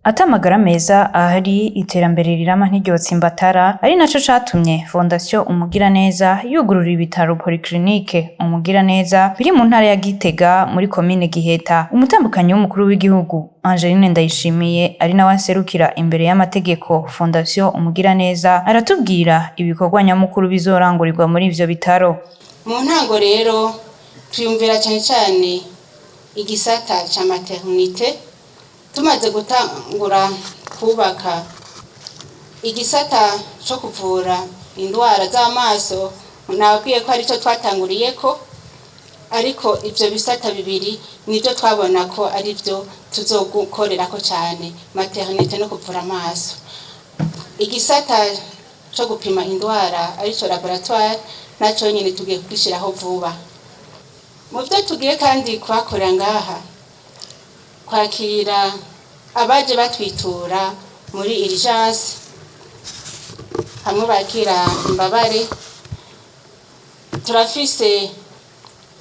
Ata amagara meza ahari, iterambere rirama ntiryotsimbatara, ari naco catumye Fondation Umugiraneza yugurura ibitaro Polyclinique Umugiraneza biri mu ntara ya Gitega muri komine Giheta. Umutambukanyi w'umukuru w'igihugu Angeline Ndayishimiye, ari nawe aserukira imbere y'amategeko Fondation Umugiraneza, aratubwira ibikorwa nyamukuru bizorangurirwa muri ivyo bitaro. Mu ntango rero twiyumvira cyane cyane igisata ca maternité. Tumaze gutangura kubaka igisata co kuvura indwara z'amaso, nababwiye ko aricyo twatanguriyeko, ariko ivyo bisata bibiri nivyo twabona ko ari byo tuzogukorerako cyane, maternité no kuvura amaso. Igisata co gupima indwara, arico laboratoire, naco nyene tugiye kugishiraho vuba. Mu byo tugiye kandi kuhakorera ngaha, kwakira abaje batwitura muri urgence, hamwe bakira imbabare. Turafise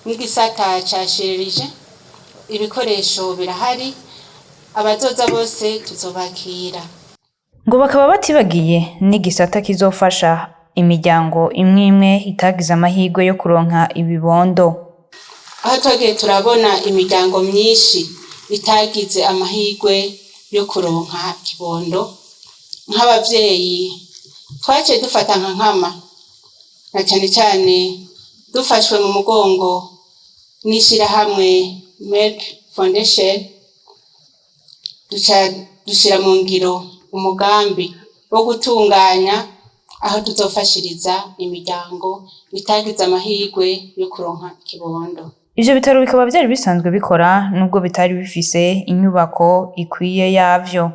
n'igisata ca chirurgie, ibikoresho birahari, abazoza bose tuzobakira. Ngo bakaba batibagiye n'igisata kizofasha imiryango imwe imwe itagize amahirwe yo kuronka ibibondo. Aho twagiye turabona imiryango myinshi itagize amahirwe yo kuronka ikibondo, nk'abavyeyi twaciye dufata nka nkama, na cane cane dufashwe mu mugongo n'ishirahamwe Merck Foundation, duca dushira mu ngiro umugambi wo gutunganya aho tuzofashiriza imiryango itagize amahirwe yo kuronka ikibondo. Ivyo bitaro bikaba vyari bisanzwe bikora, nubwo bitari bifise inyubako ikwiye yavyo.